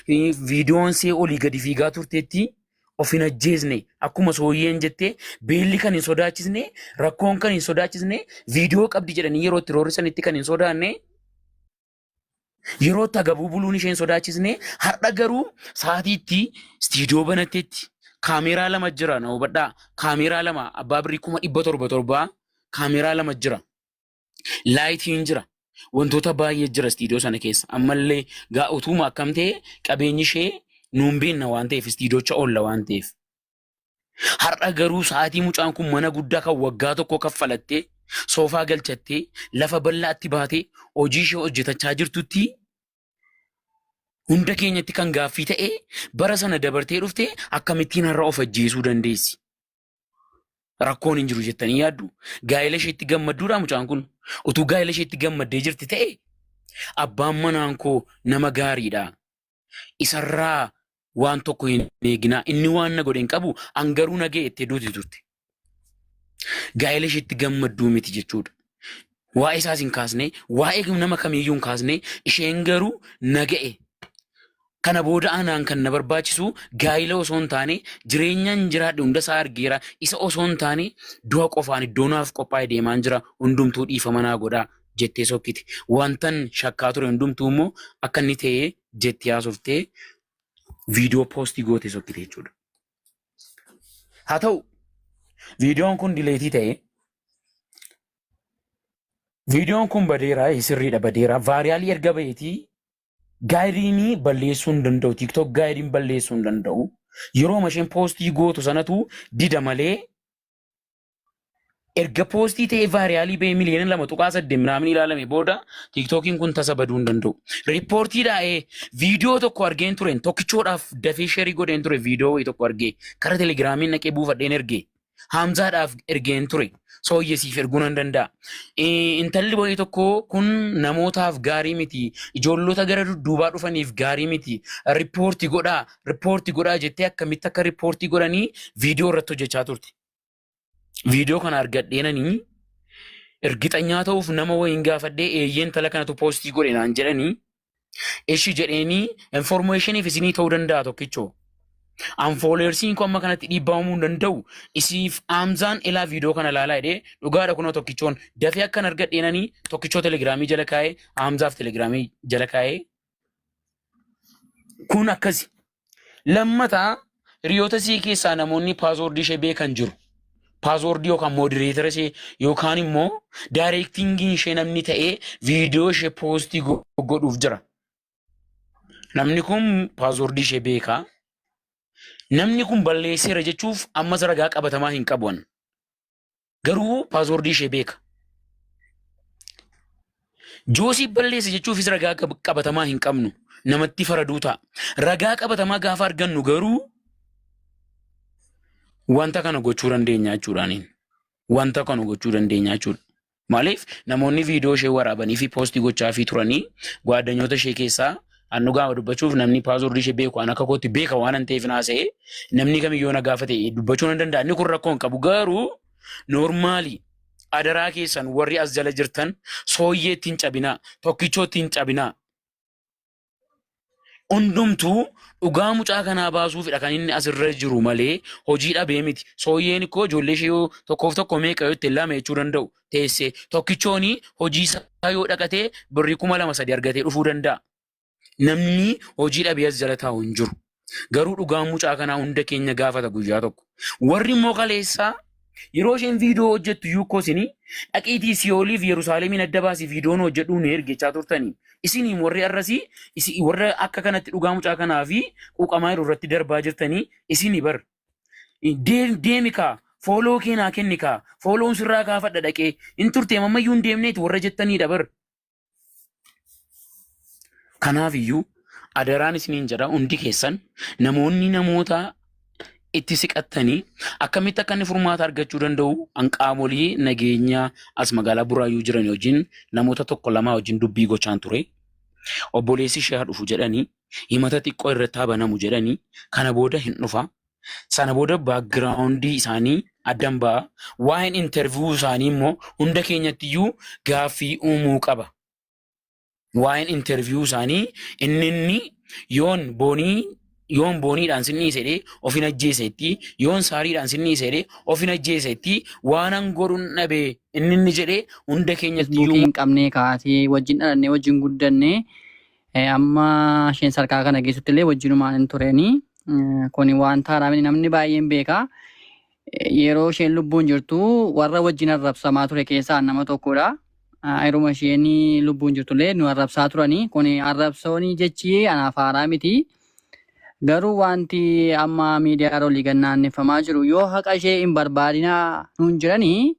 Viidiyoon see olii gadi fiigaa turteetti of hin ajjeesne. Akkuma sooyyeen jettee, beelli kan hin sodaachisne, rakkoon kan hin sodaachisne, viidiyoo qabdi jedhanii yeroo itti roorrisanitti kan hin sodaanne, yeroo itti agabuu buluun ishee hin sodaachisne, har'a garuu sa'aatiitti istiidiyoo banatteetti kaameeraa lama jira, na hubadhaa, kaameeraa lama abbaa birrii 700,000 torbaa kaameeraa lama jira. Laayitiin jira. Wantoota baay'ee jira istiidiyoo sana keessa. Ammallee gaa utuuma akkam ta'e qabeenyi ishee nuun beekna waan ta'eef, istiidiyoocha oolla waan ta'eef. Har'a garuu sa'aatii mucaan kun mana guddaa kan waggaa tokko kaffalattee, soofaa galchattee, lafa bal'aatti baatee hojii ishee hojjetachaa jirtutti hunda keenyatti kan gaaffii ta'e, bara sana dabartee dhuftee akkamittiin har'a of ajjeesuu dandeessi? Rakkoon hin jiru jettanii yaaddu? Gaa'ela isheetti gammadduudha mucaan kun. Utuu gaa'ela isheetti gammaddee jirti ta'e, abbaan manaan koo nama gaariidha. Isarraa waan tokko hin eeginaa. Inni waan na godhe hin qabu, an garuu na ga'e itti duuti turte. Gaa'ela isheetti gammadduu miti jechuudha. Waa'ee isaas hin kaasne, waa'ee nama kamiiyyuu hin kaasne, isheen garuu na ga'e. Kana booda anaan kan na barbaachisu gaa'ila osoo hin taane, jireenyaan jiraadhe hunda isaa argeera. Isa osoo hin taane du'a qofaan iddoo naaf qophaa'e deemaan jira. Hundumtuu dhiifama naa godhaa jettee sokkite. Wantan shakkaa ture hundumtuu immoo akka inni ta'e jettee haasoftee viidiyoo poostii gootee sokkite jechuudha. Haa ta'u, viidiyoon kun dileetii ta'e, viidiyoon kun badeera, sirriidha badeera. Vaariyaalii erga baheetii gaayiriinii balleessuu hin danda'u. TikTok gaayiriin balleessuu hin danda'u. Yeroo isheen poostii gootu sanatu dida malee, erga poostii ta'ee vaariyaalii bahee miliyoona 2.8 minaamin ilaalame booda TikTokiin kun tasa baduu hin danda'u. Riippoortiidhaa viidiyoo tokko argeen tureen, tokkichoodhaaf dafee sheerii godheen ture, viidiyoo wayii tokko argee karaa telegiraamiin naqee buufadheen ergee. Haamzaadhaaf ergeen ture. Sooyyesiif erguu nan danda'a. Intalli wayii tokko kun namootaaf gaarii miti. Ijoollota gara dudduubaa dhufaniif gaarii miti. Riippoortii godhaa, riippoortii godhaa jettee akkamitti akka riippoortii godhanii viidiyoo irratti hojjechaa turte. Viidiyoo kana argadheenanii ergixanyaa ta'uuf nama wayiin gaafadhee, eeyyeen intala kanatu poostii godhe naan jedhanii, ishi jedheenii informeeshiniif isinii ta'uu danda'a tokkichoo. An fooleersiin kun amma kanatti dhiibbaa uumuu hin danda'u. Isiif Hamzaan ilaa viidiyoo kana ilaalaa jedhee, dhugaadha kunoo tokkichoon dafee akkan argadheenanii tokkichoo telegiraamii jala kaa'ee, Hamzaaf telegiraamii jala kaa'ee kun akkasi. Lammataa, hiriyoota isii keessaa namoonni paaswoordii ishee beekan jiru. Paaswoordii yookaan moodireetara ishee yookaan immoo daayireektingiin ishee namni ta'ee viidiyoo ishee poostii godhuuf jira. Namni kun paaswoordii ishee beekaa. Namni kun balleesseera jechuuf ammas ragaa qabatamaa hin qabu. Garuu paaswoordii ishee beeka. Joosii balleesse jechuufis ragaa qabatamaa hin qabnu. Namatti faraduu ta'a. Ragaa qabatamaa gaafa argannu garuu wanta kana gochuu dandeenya jechuudhaaniin. Wanta kana gochuu dandeenya jechuudha. Maaliif, namoonni viidiyoo ishee waraabanii fi poostii gochaa fi turanii gwaaddanyoota ishee keessaa, an dhugaa dubbachuuf namni paaswoordii ishee beeku an akka kootti beeka waan an ta'eef naasa'e, namni kamiyyuu na gaafate dubbachuu nan danda'a. Inni kun rakkoo hin qabu, garuu noormaali adaraa keessan warri as jala jirtan sooyyeetti hin cabinaa, tokkichootti hin cabinaa. Hundumtuu dhugaa mucaa kanaa baasuufidha kan inni asirra jiru malee hojii dhabee miti. Sooyyeen koo ijoollee ishee yoo tokkoof tokko meeqa yoo itti lama jechuu danda'u teessee, tokkichooni hojii isaa yoo dhaqatee birrii 2000 3 argatee dhufuu danda'a. Namni hojii dhabee as jala taa'u hin jiru. Garuu dhugaan mucaa kanaa hunda keenya gaafata guyyaa tokko. Warri immoo kaleessaa yeroo isheen viidiyoo hojjettu yuukkoo isinii dhaqiitii Siyooliif Yerusaalemiin adda baasii viidiyoon hojjedhuu nu ergechaa turtanii. Isiniin warri arrasii warra akka kanatti dhugaa mucaa kanaa fi quuqamaa jiru irratti darbaa jirtanii isinii bar. Deemi kaa, fooloo kee naa kenni kaa, fooloon sirraa kaafadha, dhaqee hin turte, ammayyuu hin deemneeti warra jettaniidha bar. Kanaaf iyyuu adaraan isiniin jedha, hundi keessan namoonni namoota itti siqattanii akkamitti akka inni furmaata argachuu danda'u, an qaamolee nageenyaa as magaalaa Buraayyuu jiran wajjin namoota tokko lamaa wajjin dubbii gochaan ture. Obboleessi ishee haa dhufu jedhanii, himata xiqqoo irratti haa banamu jedhanii, kana booda hin dhufa. Sana booda baakgiraawundii isaanii addan ba'a. Waa'een interviyuu isaanii immoo hunda keenyatti iyyuu gaaffii uumuu qaba. Waa'een interviyuu isaanii inni inni Yoon boonii yoon booniidhaan sin dhiise jedhee of hin ajjeesetti, yoon saariidhaan sin dhiise jedhee of hin ajjeesetti, waanan godhun dhabe inni inni jedhee hunda keenyatti Feesbuukii iyyuu hin qabnee kaasee wajjin dhalannee wajjin guddannee amma isheen sarkaa kana geessutti illee wajjinumaan hin tureeni. Kuni waan haaraa miti, namni baay'een beeka. Yeroo isheen lubbuun jirtu warra wajjin arrabsamaa ture keessaa nama tokkodha. Yeruma isheen lubbuun jirtullee nu arrabsaa turanii. Kuni arrabsoon jechi anaaf haaraa miti. Garuu wanti amma miidiyaa irra olii gad naannefamaa jiru yoo haqa ishee hin barbaadinaa nuun jiranii,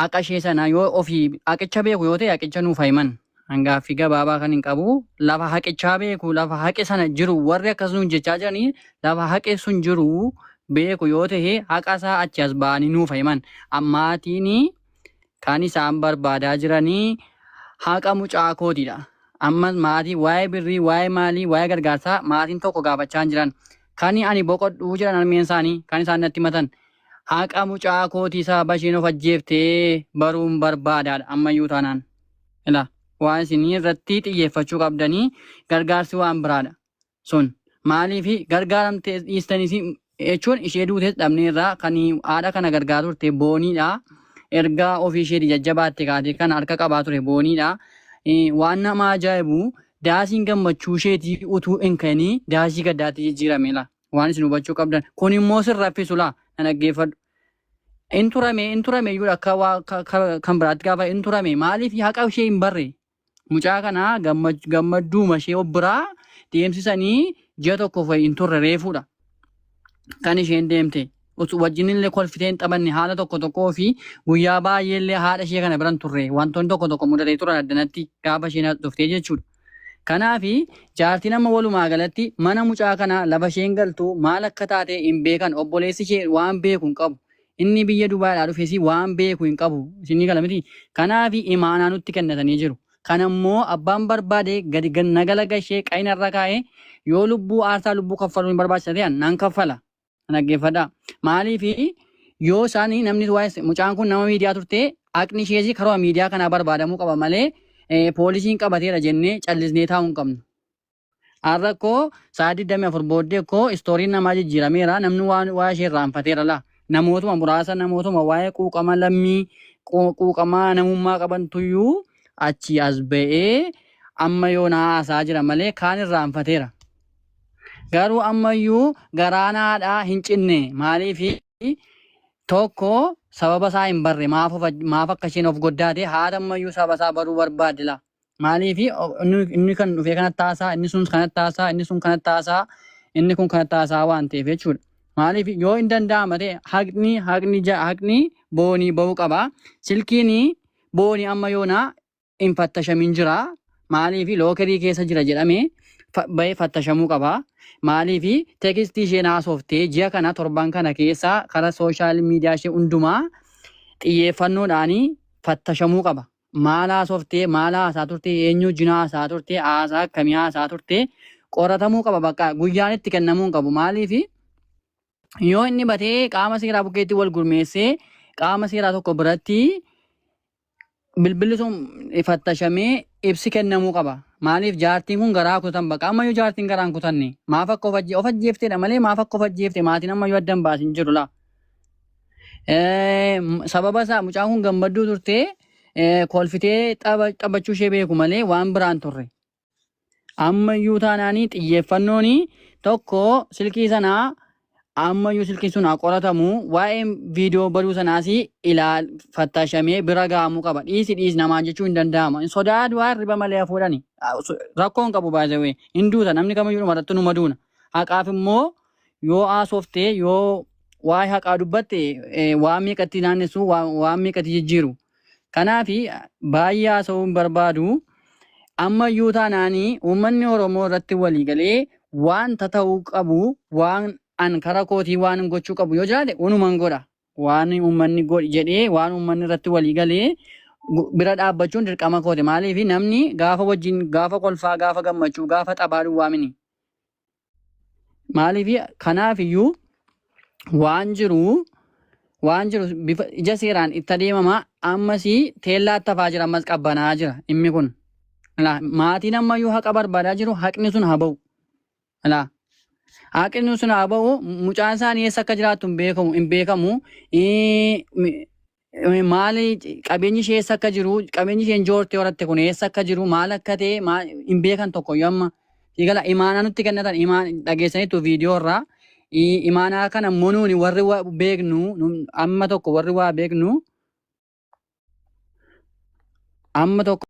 haqa ishee sana yoo ofii haqicha beeku yoo ta'e haqicha nuuf himan. Hangaaffii gabaabaa kan hin qabu, lafa haqichaa beeku, lafa haqi sana jiru, warri akkas nuun jechaa jiranii lafa haqi sun jiru beeku yoo ta'e haqa isaa achi as ba'anii nuuf himan. Ammaatiin kan isaan barbaadaa jiranii haqa mucaa kootiidha. Ammas maatii waa'ee birrii, waa'ee maalii, waa'ee gargaarsaa maatiin tokko gaafachaa hin jiran. Kan ani boqodhuu jedhan harmeen isaanii kan isaan natti himatan. Haqa mucaa kootii sababa isheen of ajjeeftee baruun barbaadaadha ammayyuu taanaan. Ila waan isin irratti xiyyeeffachuu qabdanii gargaarsi waan biraadha. Sun maaliif gargaaramtee dhiistanis jechuun ishee duutees dhabneerraa kan haadha kana gargaaraa turte booniidha. Ergaa ofii isheeti jajjabaatte kaatee kan harka qabaa ture booniidha. Waan nama ajaa'ibu daasiin gammachuu isheetii utuu hin ka'inii daasii gaddaatti jijjiirame la. Waan isin hubachuu qabdan. Kun immoo sin raffisu la. Na dhaggeeffadhu. In turame, in turame iyyuu akka waa kan biraatti gaafa in turame maaliif haqa ishee hin barre. Mucaa kana gammadduuma ishee of biraa deemsisanii ji'a tokko fa'i hin turre reefuudha. Kan isheen deemte. Wajjin illee kolfitee hin taphanne haala tokko tokkoo fi guyyaa baay'ee illee haadha ishee kana bira hin turre. Wantoonni tokko tokko mudatee turan addanatti gaafa isheen as dhuftee jechuudha. Kanaaf jaartiin amma walumaa galatti mana mucaa kana lafa isheen galtu maal akka taate hin beekan, obboleessi ishee waan beeku hin qabu. Inni biyya Dubaayidhaa dhufes waan beeku hin qabu. Isinii gala miti. Kanaaf imaanaa nutti kennatanii jiru. Kana immoo abbaan barbaade gadi nagala gashee qayna irra kaa'ee yoo lubbuu aarsaa lubbuu kaffaluu hin barbaachisa ta'an nan kaffala. Dhaggeeffadhaa. Maaliif yoo isaan namni waa'ee mucaan kun nama miidiyaa turte haqni ishees karuma miidiyaa kanaa barbaadamuu qaba malee poolisiin qabateera jennee callisnee taa'uu hin qabnu. Har'a koo sa'a 24 booddee koo istooriin namaa jijjiirameera, namni waan waa ishee irraanfateera laa. Namootuma muraasa, namootuma waa'ee quuqama lammii, quuqama namummaa qabantuyyuu achi as ba'ee amma yoo na haasaa jira malee kaan irraanfateera. Garuu ammayyuu garaan haadhaa hin cinne. Maaliif tokko sababa isaa hin barre, maaf maaf akka isheen of goddaate haadha ammayyuu sababa isaa baruu barbaadde laa. Maaliif inni kan dhufee kanatti haasaa, inni sun kanatti haasaa, inni sun kanatti haasaa, inni kun kanatti haasaa waan ta'eef jechuudha. Maaliif yoo hin danda'ama ta'e haqni boonii ba'uu qaba. Silkiin boonii amma yoonaa hin fattashamin jira. Maaliif lookerii keessa jira jedhamee ba'ee fattashamuu qaba. Maaliif tekstii isheen haasoftee ji'a kana torban kana keessa karaa sooshaal miidiyaa ishee hundumaa xiyyeeffannoodhaan fattashamuu qaba. Maal haasoftee, maal haasaa turte, eenyu wajjin haasaa turte, haasaa akkamii haasaa turte qoratamuu qaba, bakka guyyaan itti kennamuu hin qabu. Maaliif yoo inni batee qaama seeraa bukkeetti wal gurmeessee qaama seeraa tokko biratti bilbilli sun fattashamee ibsi kennamuu qaba. Maaliif jaartiin kun garaa kutan, bakka ammayyuu jaartiin garaa hin kutanne, maaf akka of ajjeefteedha malee maaf akka of ajjeefte maatiin ammayyuu adda hin baasin jiru laa. Sababa isaa mucaan kun gammadduu turte, kolfitee taphachuu ishee beeku malee waan biraan turre. Ammayyuu taanaanii xiyyeeffannoon tokko silkii sanaa ammayyuu silkiin sun haa qoratamu, waa'een viidiyoo baduu sanaas ilaal fattashamee bira gahamuu qaba. Dhiisi dhiisi namaan jechuu hin danda'ama. Hin sodaa du'aa hirriba malee hafuudhani. Rakkoo hin qabu, baay'ee hin duuta, namni kamiyyuu dhumarratti numa duuna. Haqaaf immoo yoo haasoftee, yoo waa'ee haqaa dubbatte, waan meeqatti naannessu, waan meeqatti jijjiiru. Kanaaf baay'ee haasa'uu hin barbaadu. Ammayyuu taanaanii uummanni Oromoo irratti walii galee wanta ta'uu qabu, waan an kara kootii waan gochuu qabu yoo jiraate unuman godha. Waan uummanni godhi jedhee, waan uummanni irratti walii galee bira dhaabbachuun dirqama kooti. Maaliif namni gaafa wajjin gaafa kolfaa, gaafa gammachuu, gaafa taphaa duwwaa mini. Maaliif kanaaf iyyuu waan jiru bifa ija seeraan itti adeemama. Ammas teellaatti hafaa jira, ammas qabbanaa jira dhimmi kun. Maatiin ammayyuu haqa barbaadaa jiru, haqni sun haa ba'u. Alaa. Haqni sun haa ba'u, mucaan isaanii eessa akka jiraattu hin beekamu hin beekamu. Maali qabeenyi ishee eessa akka jiru, qabeenyi isheen joortee horatte kun eessa akka jiru, maal akka ta'e hin beekan tokko iyyuu amma. Siigala imaanaa nutti kennatan imaan dhageessaniitu viidiyoo irraa. Imaanaa kana immoo nuuni warri beeknu amma tokko warri waa beeknu amma tokko.